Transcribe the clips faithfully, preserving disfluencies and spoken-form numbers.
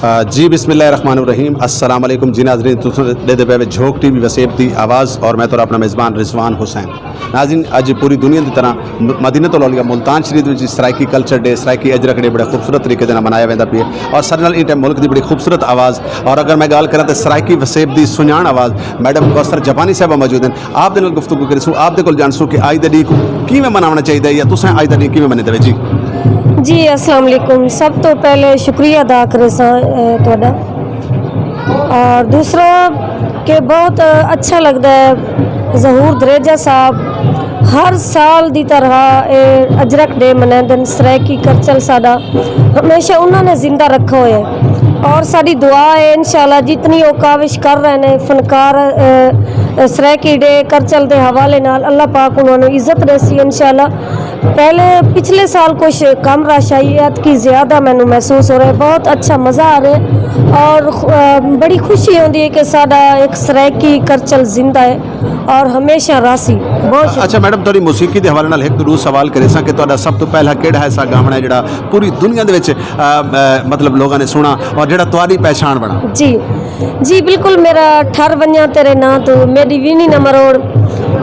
آ، جی، بسم اللہ الرحمن الرحیم۔ السلام علیکم جی ناظرین، تساں ݙیہدے پئے وے جھوک ٹی وی وسیب دی آواز، اور میں تہاݙا اپݨا میزبان رضوان حسین۔ ناظرین، اڄ پوری دنیا دی طرح م-، مدینہ العالیہ ملتان شریف وچ سرائیکی کلچر ڈے، سرائیکی اجرک ڈے بڑے خوبصورت طریقے دے نال منایا ویندا پئے، اور ساݙے نال ایں ٹائم ملک دی بڑی خوبصورت آواز، اور اگر میں ڳالھ کراں تے سرائیکی وسیب دی سنڄاݨ آواز میڈم کوثر جاپانی صاحبہ موجود ہیں۔ آپ دے نال گفتگو کریسوں، آپ دے کول ڄاݨسوں کہ اڄ دے ݙینہہ کوں کیویں مناوݨا چاہیدا ہے یا تساں اڄ دا ݙینہہ کیویں منیندے وے جی؟ جی، السلام علیکم۔ سب توں پہلے شکریہ ادا کریساں، اے، تہاݙا۔ اور دوسرا کہ بہت اچھا لڳدا ہے، ظہور دھریجہ صاحب ہر سال دی طرح اے اجرک ڈے منیندن، سرائیکی کلچر ساݙا ہمیشہ انہاں نے زندہ رکھا ہویا ہے۔ اور ساݙی دعا ہے انشاءاللہ جتنی او کاوش کر رہے نے فنکار، اے، سرائیکی ڈے کلچر دے حوالے نال اللہ پاک انہاں نوں عزت ݙیسی انشاءاللہ۔ پہلے پچھلے سال کچھ کم رش آئی، ایتکی زیادہ مینوں محسوس ہو رہا ہے، بہت اچھا مزہ آ رہا ہے اور خ-، آ، بڑی خوشی ہوندی ہے کہ ساݙا ایک سرائیکی کلچر زندہ ہے اور ہمیشہ رہسی۔ بہت شکریہ۔ اچھا میڈم، تہاݙی موسیقی دے حوالے نال ہک ݙو سوال کریساں کہ تہاݙا سب توں پہلا کیڑھا ایسا گاوݨا ہے جیڑھا پوری دنیا دے وچ، آ، آ، مطلب لوگاں نے سݨا اور جیڑھا تہاݙی پہچان بݨا؟ جی، جی بالکل، میرا ٹھر ونڄاں تیرے ناں توں، میݙی وینی نہ مروڑ۔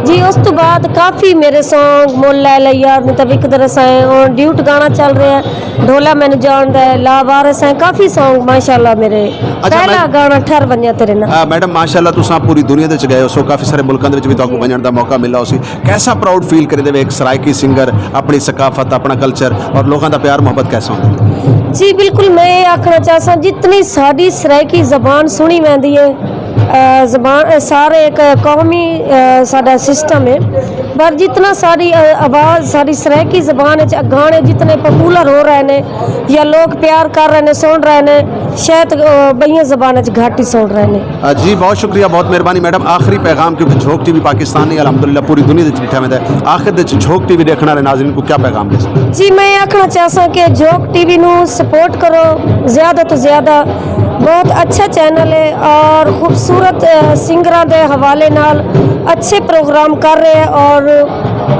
جی، اس توں بعد کافی میرے سانگ، مول لے لے یار، نی تاں وکدر اسائیں، اور ڈیوٹ گانا چل رہا ہے، ڈھولا مینوں جاندا ہے، لا وارث ہیں، کافی سانگ ماشاءاللہ میرے۔ اچھا، پہلا میں گانا ٹھر ونڄاں تیرے ناں۔ آ، میڈم، ماشاءاللہ تساں پوری دنیا دے وچ ڳئے ہو سو، کافی سارے ملکاں دے وچ وی تہاکوں ونڄݨ دا موقع ملا ہوسی۔ کیسا پراؤڈ فیل کریندے وے ہک سرائیکی سنگر اپݨی ثقافت، اپݨا کلچر اور لوکاں دا پیار محبت کیسا ہوندا؟ جی بالکل، میں یہ آکھنا چاہساں جتنی ساڈی سرائیکی زبان سنی ویندی ہے، آ، زبان، آ، سارے ایک قومی، آ، ساڈا سسٹم ہے، پر جتنا ساڈی، آ، آواز ساڈی سرائیکی زبان وچ گانے جتنے پاپولر ہو رہے نے یا لوگ پیار کر رہے نے، سن رہے نے، شاید، آ، بئیاں زبان وچ گھٹ ہی سن رہے نے۔ آ، جی، بہت شکریہ، بہت مہربانی میڈم۔ آخری پیغام، کیونکہ جھوک ٹی وی پاکستانی الحمدللہ پوری دنیا دے وچ ݙٹھا ویندا ہے، آخر دے وچ جھوک ٹی وی ݙیکھݨ والے ناظرین کوں کیا پیغام ݙیسو؟ جی، میں یہ آکھنا چاہساں کہ جھوک ٹی وی نوں سپورٹ کرو زیادہ توں زیادہ، بہت اچھا چینل ہے اور خوبصورت، آ، سنگراں دے حوالے نال اچھے پروگرام کر رہے ہیں اور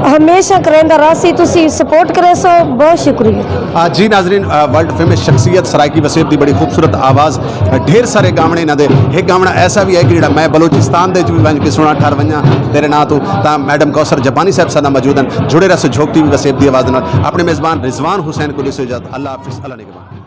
ہمیشہ کریندا رہسی، تسی سپورٹ کریسو، بہت شکریہ۔ آ، جی ناظرین، آ، ورلڈ فیمس شخصیت سرائیکی وسیب دی بڑی خوبصورت آواز، آ، ڈھیر سارے گاوݨے انہاں دے۔ ہک گاوݨا ایسا وی ہے کہ جیڑھا میں بلوچستان دے وچ وی ونڄ کے سݨا، ٹھر ونڄاں تیرے ناں توں، تاں میڈم کوثر جاپانی صاحب ساݙے نال موجود ہن۔ جڑے رہسو جھوک ٹی وی وسیب دی آواز نال۔ اپݨے میزبان رضوان حسین کوں ݙیسو اجازت۔ اللہ حافظ، اللہ نگہبان۔